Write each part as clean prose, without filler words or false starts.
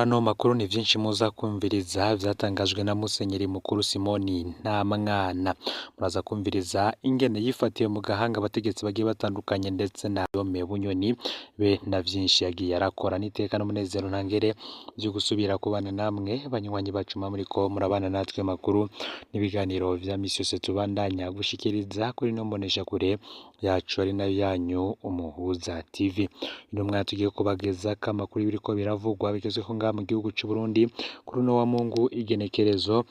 Muri ano makuru ni vyinshi muza kumviriza vyatangajwe na Musenyeri Mukuru Simoni Ntamwana. Muraza kumviriza ingene yifatiye mu gahanga abategetsi bagiye batandukanye ndetse na Yome Bunyoni be na vyinshi yagiye arakora. N'iteka n'umunezero ntangere vyo gusubira kubana namwe banywanyi bacu muriko murabana natwe makuru n'ibiganiro vya misi yose tubandanya gushikiriza kuri ino mboneshakure yacu ari nayo yanyu Umuhuza TV. Uno mwanya tugiye kubagezako amakuru y'ibiriko biravugwa bigezweho ngaha mu gihugu c'Uburundi kuri uno wa Mungu igenekerezo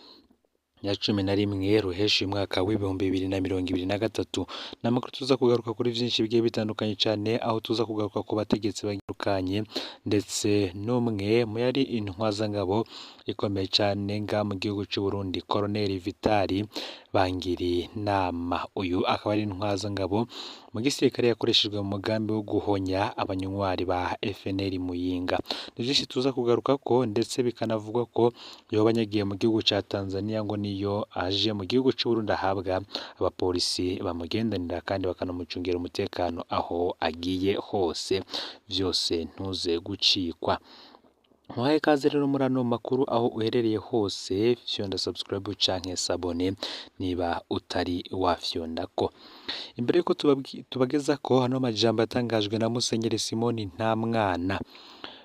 ya 11 Ruheshi umwaka w'2023. N'amakuru tuza kugaruka kuri vyinshi bigiye bitandukanye cane, aho tuza kugaruka ku bategetsi batandukanye ndetse n'umwe mu yari intwazangabo ikomeye cane ngaha mu gihugu c'Uburundi, Colonel Vitali Bangirinama. Uyu akaba ari intwazangabo mu gisirikare yakoreshejwe mu mugambi wo guhonya abanywari ba FNL Muyinga. Ni vyinshi tuza kugarukako, ndetse bikanavugwa ko yoba anyagiye mu gihugu ca Tanzania, ngo niyo aje mu gihugu c'Uburundi ahabwa abapolisi bamugendanira kandi bakanamucungira umutekano aho agiye hose. Vyose ntuze gucikwa. Muhaye ikaze rero muri ano makuru aho uherereye hose, fyonda subscribe canke s'abonner niba utari wafyondako. Imbere yuko tubagezako ano majambo yatangajwe na Musenyeri Simoni Ntamwana,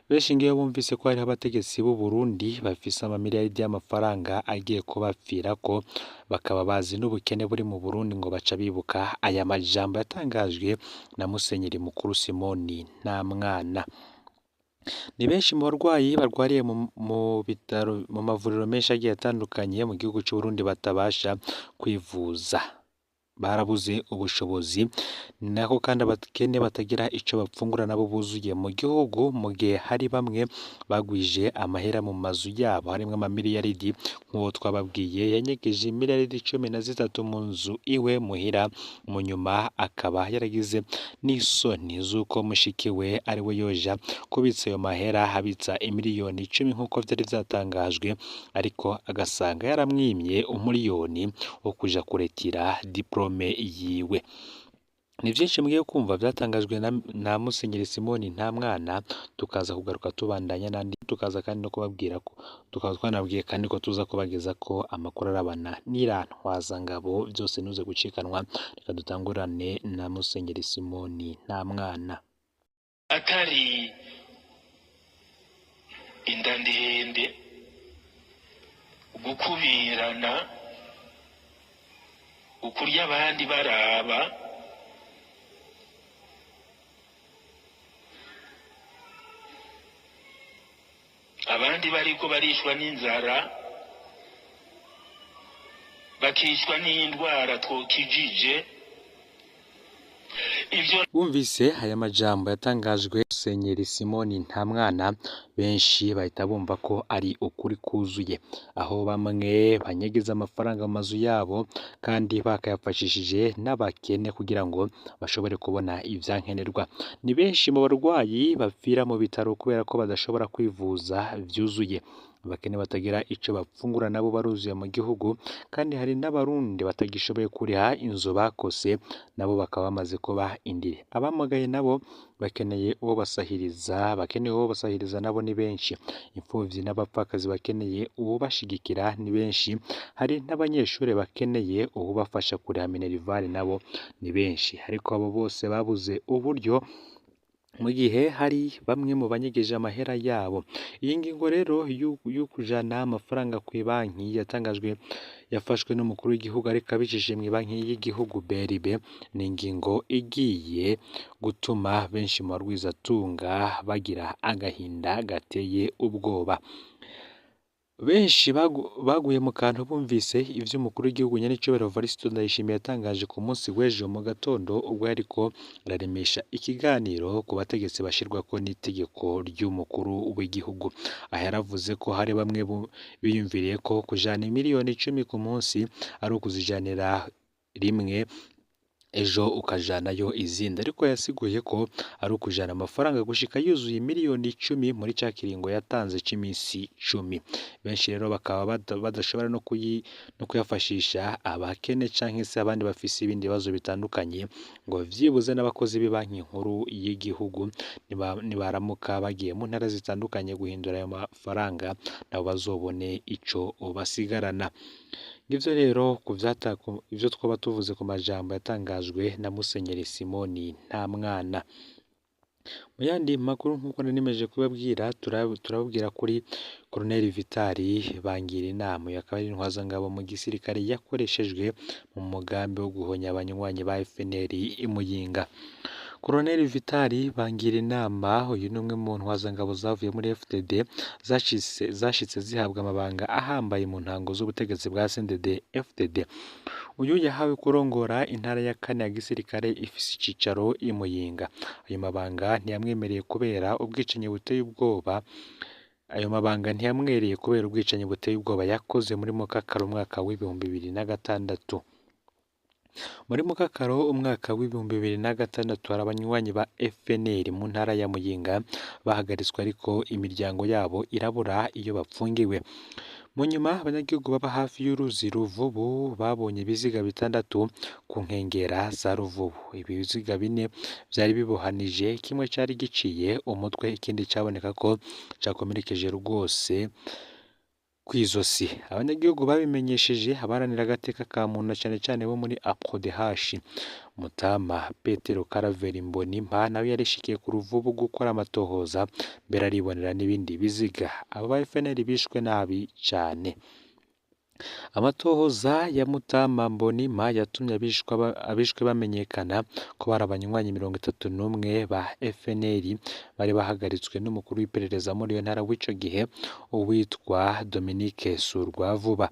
benshi ngiyo bumvise ko hariho abategetsi b'u Burundi bafise amamiliyaridi y'amafaranga agiye kubapfirako, bakaba bazi n'ubukene buri mu Burundi, ngo baca bibuka aya majambo yatangajwe na Musenyeri Mukuru Simoni Ntamwana. Ni benshi mu barwayi barwariye mu bitaro, mu mavuriro menshi agiye atandukanye mu gihugu c'Uburundi batabasha kwivuza, barabuze ubushobozi. Nako kandi abakene batagira ico bapfungura nabo buzuye mu gihugu, mu gihe hari bamwe bagwije amahera mu mazu yabo harimwo amamiliyaridi, nk'uwo twababwiye yanyegeje imiliyaridi 13 mu nzu iwe muhira, mu nyuma akaba yaragize n'isoni z'uko mushiki we ari we yoja kubitsa ayo mahera, abitsa imiliyoni 10 nk'uko vyari vyatangajwe, ariko agasanga yaramwimye umuliyoni wo kuja kuretira diplome yiwe. Ni vyinshi mugiye kumva vyatangajwe na Musenyeri Simoni Ntamwana, tukaza kugaruka tubandanya n'andi, tukaza kandi no kubabwira ko tukaba twanabwiye kandi ko tuza kubageza ko amakuru arabana n'irantwazangabo, vyose ntuze gucikanwa. Reka dutangurane na Musenyeri Simoni Ntamwana. Atari inda ndende, gukubirana, ukurya abandi baraba, abandi bariko barishwa n'inzara, bakishwa n'indwara twokijije ivyo. Bumvise aya majambo yatangajwe Musenyeri Simoni Ntamwana, benshi bahita bumva ko ari ukuri kuzuye, aho bamwe banyegeza amafaranga mu mazu yabo kandi bakayafashishije n'abakene kugira ngo bashobore kubona ivyankenerwa. Ni benshi mu barwayi bapfira mu bitaro kubera ko badashobora kwivuza vyuzuye. Abakene batagira ico bapfungura nabo baruzuye mu gihugu, kandi hari n'abarundi batagishoboye kuriha inzu bakose, nabo bakaba bamaze kuba indiri. Abamugaye nabo bakeneye uwo basahiriza, bakeneye uwo basahiriza nabo ni benshi. Imfuvyi n'abapfakazi bakeneye uwubashigikira ni benshi. Hari n'abanyeshure bakeneye uwubafasha kuriha minerivare nabo ni benshi. Ariko abo bose babuze uburyo, mu gihe hari bamwe mu banyegeje amahera yabo. Iyi ngingo rero y'ukujana amafaranga kw'ibanki yatangajwe, yafashwe n'umukuru w'igihugu ariko abicishije mw'ibanki y'igihugu BRB, ni ingingo igiye gutuma benshi mu barwizatunga bagira agahinda gateye ubwoba. Benshi baguye mu kantu bumvise ivy'umukuru w'igihugu nyenicubahiro Evariste Ndayishimiye yatangaje ku munsi w'ejo mu gatondo, ubwo yariko araremesha ikiganiro ku bategetsi bashirwako n'itegeko ry'umukuru w'igihugu. Aha yaravuze ko hari bamwe biyumviriye ko kujana imiliyoni 10 ku munsi ari ukuzijanira rimwe Ejo ukajanayo izindi. Ariko yasiguye ko ari ukujana amafaranga gushika yuzuye miliyoni 10 muri ca kiringo yatanze c'imisi 10. Benshi rero bakaba badashobora no kuyafashisha abakene canke se abandi bafise ibindi bibazo bitandukanye, ngo vyibuze n'abakozi b'ibanki nkuru y'igihugu nibaramuka bagiye mu ntara zitandukanye guhindura ayo mafaranga, nabo bazobone ico basigarana. Ngivyo rero ivyo twoba tuvuze ku majambo yatangajwe na Musenyeri Simoni Ntamwana. Mu yandi makuru, nk'uko nari nimeje kubabwira, turababwira kuri Colonel Vitali Bangirinama. Uyu akaba ari intwazangabo mu gisirikare yakoreshejwe mu mugambi wo guhonya abanywanyi ba FNL i Muyinga. Colonel Vitali Bangirinama, uyu ni umwe mu ntwazangabo zavuye muri FDD zashitse zihabwa amabanga ahambaye mu ntango z'ubutegetsi bwa CNDD FDD. Uyu yahawe kurongora intara ya kane ya gisirikare ifise icicaro i Muyinga. Ayo mabanga ntiyamwemereye kubera ubwicanyi buteye ubwoba. Ayo mabanga ntiyamwereye kubera ubwicanyi buteye ubwoba yakoze muri Mukakaro umwaka w'2006. Muri Mukakaro umwaka w'2006 hari abanywanyi ba FNL mu ntara ya Muyinga bahagaritswe, ariko imiryango yabo irabura iyo bapfungiwe. Mu nyuma abanyagihugu baba hafi y'uruzi Ruvubu babonye ibiziga bitandatu ku nkengera za Ruvubu. Ibiziga bine vyari bibohanije, kimwe cari giciye umutwe, ikindi caboneka ko cakomerekeje rwose kw'izosi. Abanyagihugu babimenyesheje abaharanira agateka ka muntu, na cane cane bo muri APRODH. Mutama Petero Karaveri Mbonimpa nawe yarishikiye ku Ruvubu gukora amatohoza, mbere aribonera n'ibindi biziga. Abo ba FNL bishwe nabi cane. Amatohoza ya Mutama Mbonimpa yatumye abishwe bamenyekana ko bari abanywanyi 31 ba FNL bari bahagaritswe n'umukuru w'iperereza muri iyo ntara w'ico gihe, uwitwa Dominique Surwavuba.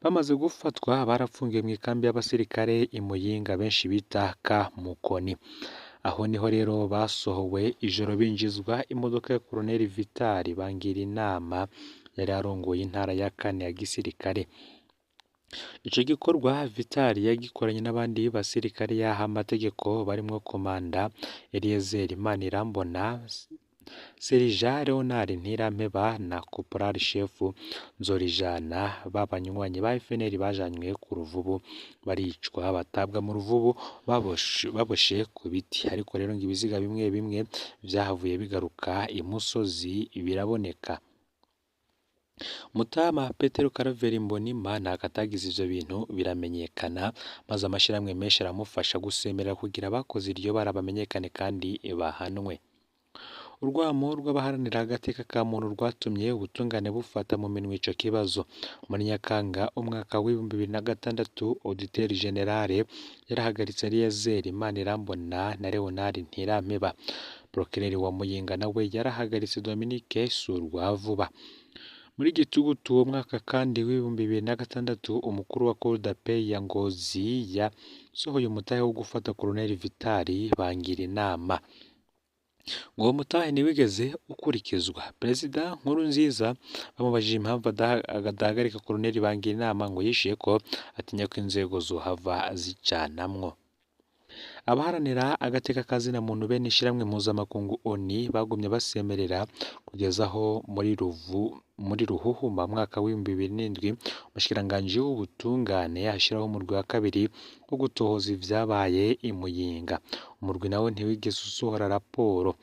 Bamaze gufatwa barapfungiwe mw'ikambi y'abasirikare i Muyinga benshi bita Ka Mukoni. Aho niho rero basohowe ijoro binjizwa imodoka ya Colonel Vitali Bangirinama yari arongoye intara ya kane ya gisirikare. Ico gikorwa Vitali yagikoranye n'abandi basirikare yaha amategeko barimwo Komanda Eliezer Manirambona, Serija Leonard Ntirampeba na Corporal Chef Nzorijana. B'abanywanyi ba FNL bajanywe ku Ruvubu baricwa, batabwa mu Ruvubu baboshe ku biti. Ariko rero ngo ibiziga bimwe bimwe vyahavuye bigaruka imusozi biraboneka. Mutama Petero Karaveri Mbonimpa ntako atagize ivyo bintu biramenyekana, maze amashirahamwe menshi aramufasha gusemerera kugira abakoze iryo bara bamenyekane kandi bahanwe. Urwamo rw'abaharanira agateka ka muntu rwatumye ubutungane bufata mu minwe ico kibazo. Muri Nyakanga umwaka w'2006 Auditeur General yarahagaritse Eliezer Manirambona na Leonard Ntirampeba. Procureur wa Muyinga nawe yarahagaritse Dominique Surwavuba. Muri Gitugutu uwo mwaka kandi w'2006 umukuru wa Cour d'appel ya Ngozi yasohoye umutahe wo gufata Colonel Vitali Bangirinama. Ngo uwo mutahe ntiwigeze ukurikizwa. Perezida Nkurunziza bamubajije impamvu adahagarika Colonel Bangirinama, ngo yishuye ko atinya ko inzego zohava zicanamwo. Abaharanira agateka ka zina muntu bene ishirahamwe mpuzamakungu ONU bagumye basemerera kugeza aho muri Ruhuhuma mwaka w'2007 umushikiranganji w'ubutungane ashiraho umurwi wa kabiri wo gutohoza ivyabaye i Muyinga. Umurwi nawo ntiwigeze usohora raporo.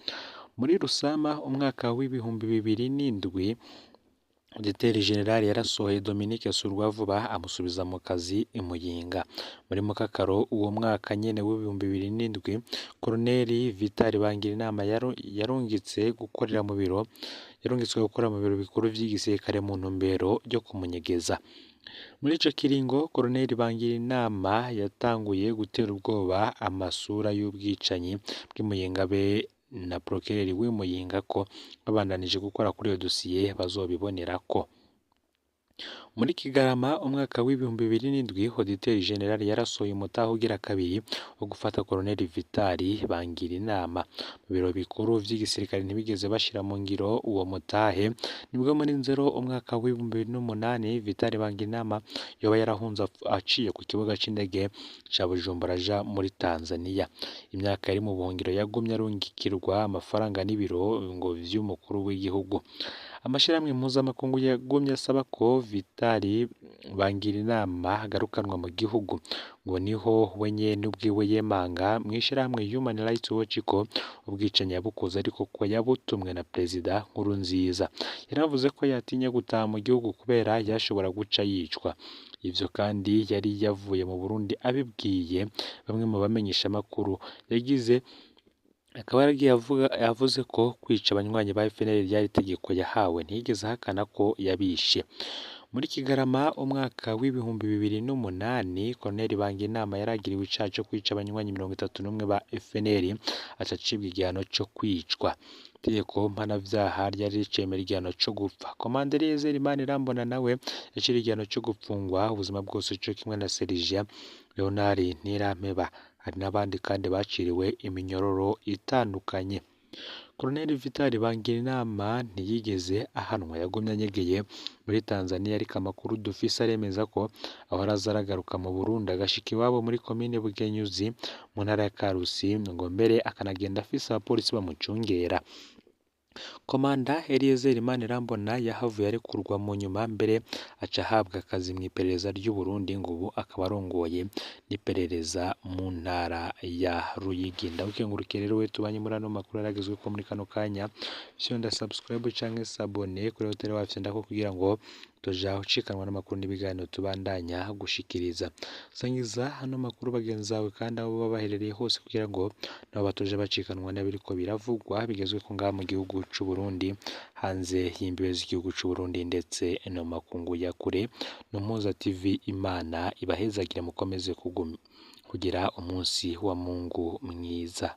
Muri Rusama umwaka w'2007 Auditeur General yarasohoye Dominique Surwavuba amusubiza mu kazi i Muyinga. Muri Mukakaro uwo mwaka nyene w'2007 Colonel Vitali Bangirinama yarungitse gukorera mu biro yarungitswe gukora mu biro bikuru vy'igisirikare mu ntumbero yo kumunyegeza. Muri ico kiringo Colonel Bangirinama yatanguye gutera ubwoba amasura y'ubwicanyi bw'i Muyinga be na Procureur w'i Muyinga ko babandanije gukora kuri iyo dosiye bazobibonerako. Muri Kigarama umwaka w'2007, Auditeur General yarasohoye umutahe ugira kabiri wo gufata Colonel Vital Bangirinama. Mu biro bikuru vy'igisirikare ntibigeze bashira mu ngiro uwo mutahe. Nibwo muri Nzero umwaka w'2008 Vital Bangirinama yoba yarahunze aciye ku kibuga c'indege ca Bujumbura aja muri Tanzania. Imyaka yari mu buhungiro yagumye arungikirwa amafaranga n'ibiro ngo vy'umukuru w'igihugu. Amashirahamwe mpuzamakungu yagumye asaba ko Vital Bangirinama agarukanwa mu gihugu, ngo niho we nyene ubwiwe yemanga mw'ishirahamwe Human Rights Watch ko ubwicanyi yabukoze ariko ko yabutumwe na Perezida Nkurunziza. Yaravuze ko yatinye gutaha mu gihugu kubera yashobora guca yicwa. Ivyo kandi yari yavuye mu Burundi abibwiye bamwe mu bamenyeshamakuru. Yagize akaba yaragiye avuga yavuze ko kwica abanywanyi ba FNL ryari itegeko yahawe, ntiyigeze ahakana ko yabishe. Muri Kigarama umwaka w'2008, Colonel Banginama yaragiriwe icaha co kwica abanywanyi 31 ba FNL, aca acibwa igihano co kwicwa. Itegeko mpanavyaha ryari ricemera igihano co gupfa. Komanda Eliezer Manirambona nawe yaciriwe igihano co gupfungwa ubuzima bwose co kimwe na Sergent Leonard Ntirampeba. Hari n'abandi kandi baciriwe iminyororo itandukanye. Colonel Vital Bangirinama ntiyigeze ahanwa, yagumye anyegeye muri Tanzania, ariko amakuru dufise aremeza ko ahora aza aragaruka mu Burundi agashika iwabo muri komine Bugenyuzi mu ntara ya Karusi, ngo mbere akanagenda afise abapolisi bamucungera. Komanda Eliezer Manirambona yahavuye arekurwa mu nyuma, mbere aca ahabwa akazi mw'iperereza ry'u Burundi, ngo ubu akaba arongoye n'iperereza mu ntara ya Ruyigi. Ndagukengurukiye rero we tubanye muri ano makuru yaragezweko muri kano kanya. Fyonda subscribe canke s'abonner kuri hoteli wafyondako kugira ngo tuja ucikanwa n'amakuru n'ibiganiro tubandanya gushikiriza. Sangiza ano makuru bagenzi bawe kandi abo baba baherereye hose kugira ngo nabo batoje bacikanwa n'ibiriko biravugwa bigezweko ngaha mu gihugu c'u Burundi, hanze y'imbibe z'igihugu c'u Burundi ndetse no mu makungu ya kure. No Mpuza TV, Imana ibahezagire, mukomeze kugira umunsi wa Mungu mwiza.